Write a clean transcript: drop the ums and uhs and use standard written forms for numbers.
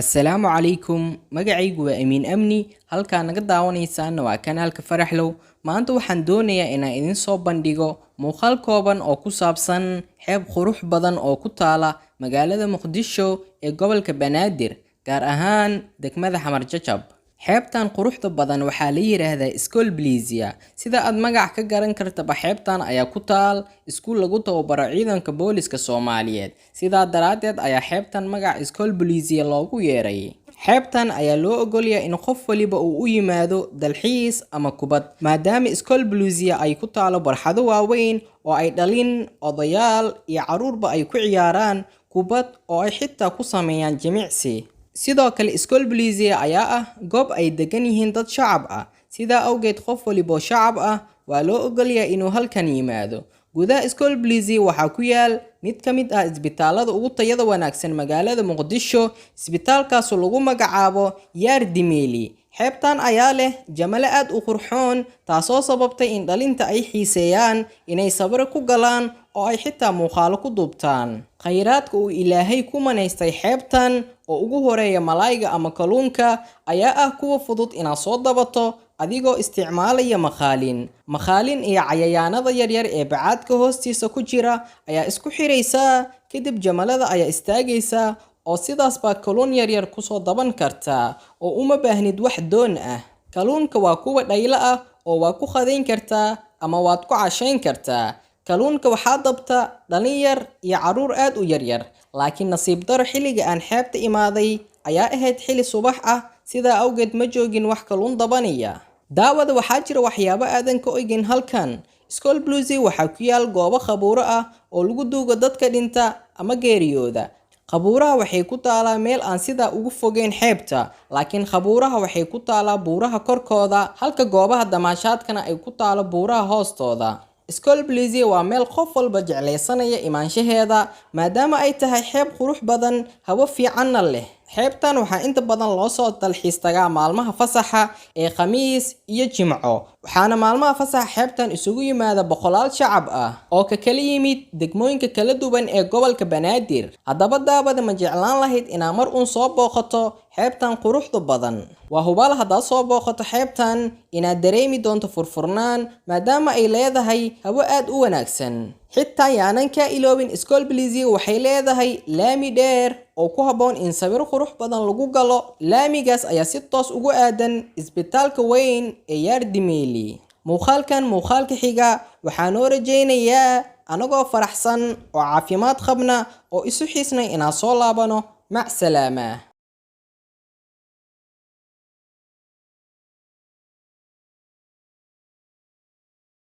Assalaamu calaykum, magacaygu waa Amiin Amni, halkaa naga daawanaysaana waa kanaalka Faraxlow. Maanta waxaan doonayaa inaan idin soo bandhigo muuqaal kooban oo ku saabsan xeeb qurux badan oo ku taala magaalada Muqdisho ee gobolka Banaadir, gaar ahaan degmada Xamar Jajab. Xeebtan quruxda badan waxaa la yiraahdaa Iskool Bolisia. Sida aad magac ka garan kartaba, xeebtan ayaa ku taal iskuul lagu tababaro ciidanka booliska Soomaaliyeed. Sidaa daraaddeed ayaa xeebtan magac Iskool Bolisia loogu yeeray. Xeebtan ayaa loo ogolyahay in qof waliba uu u yimaado dalxiis ama kubad, maadaama Iskool Bolisia ay ku taalo barxado waaweyn oo ay dhalin, odayaal iyo carruurba ay ku ciyaaraan kubad oo ay xitaa ku sameeyaan jimicsi. Sidoo kale, Iskool Bolisia ayaa ah goob ay degan yihiin dad shacab ah. Sidaa awgeed, qof waliba oo shacab ah waa loo ogolyahay inuu halkan yimaado. Gudaha Iskool Bolisia waxaa ku yaal mid ka mid ah isbitaalada ugu tayada wanaagsan magaalada Muqdisho, isbitaalkaasoo lagu magacaabo Yaar Dimeli. Xeebtan ayaa leh jamalo aad u qurxoon, taasoo sababtay in dhalinta ay xiiseeyaan inay sawiro ku galaan oo ay xitaa muuqaalo ku duubtaan. Khayraadka uu Ilaahay ku manaystay xeebtan, oo ugu horeeya malayga ama kalluunka, ayaa ah kuwa fudud inaad soo dabato adigoo isticmaalaya maqaalin. Maqaalin iyo cayayaanada yaryar ee bacaadka hoostiisa ku jira ayaa isku xiraysaa, kadib jamalada ayaa istaagaysa oo sidaas baa kalluun yaryar kusoo daban kartaa oo uma baahnid wax doon ah. Kalluunka waa kuwa dhaylo ah oo waa ku qadayn kartaa ama waad ku cashayn kartaa. Kalluunka waxaa dabta dhalin yar iyo carruur aad u yaryar, laakiin nasiib daro, xilliga aan xeebta imaaday ayaa ahayd xilli subax ah, sidaa awgeed ma joogin wax kalluun dabanaya. Daawada, waxaa jira waxyaabo aadan ka ogin halkan. Iskool Bolisia waxaa ku yaal goobo khabuuro ah oo lagu duugo dadka dhinta ama geeriyooda. Qabuuraha waxay ku taalaa meel aan sidaa ugu fogeyn xeebta, laakiin qabuuraha waxay ku taalaa buuraha korkooda, halka goobaha damaashaadkana ay ku taalo buuraha hoostooda. Iskool Bolisia waa meel qof walba jeclaysanaya imaanshaheeda, maadaama ay tahay xeeb qurux badan, hawo fiicanna leh. Xeebtan waxaa inta badan loo soo dalxiis tagaa maalmaha fasaxa ee Khamiis iyo Jimco, waxaana maalmaha fasaxa xeebtan isugu yimaada boqolaal shacab ah oo ka kala yimid degmooyinka kala duwan ee gobolka Banaadir. Haddaba daawade, ma jeclaan lahayd inaad mar uun soo booqato xeebtan quruxda badan? Waa hubaal haddaad soo booqato xeebtan inaad dareemi doonto furfurnaan, maadaama ay leedahay hawo aad u wanaagsan. Xitaa yaanan ka iloobin, Iskool Bolisia waxay leedahay laami dheer oo ku habboon in sawiro qurux badan lagu galo. Laamigaas ayaa si toos ugu aadan isbitaalka weyn ee Yaar Dimeli. Muuqaalkan muuqaalka xiga waxaa noo rajaynayaa anagoo faraxsan oo caafimaad qabna oo isu xiisnay inaan soo laabano. Mac salaama.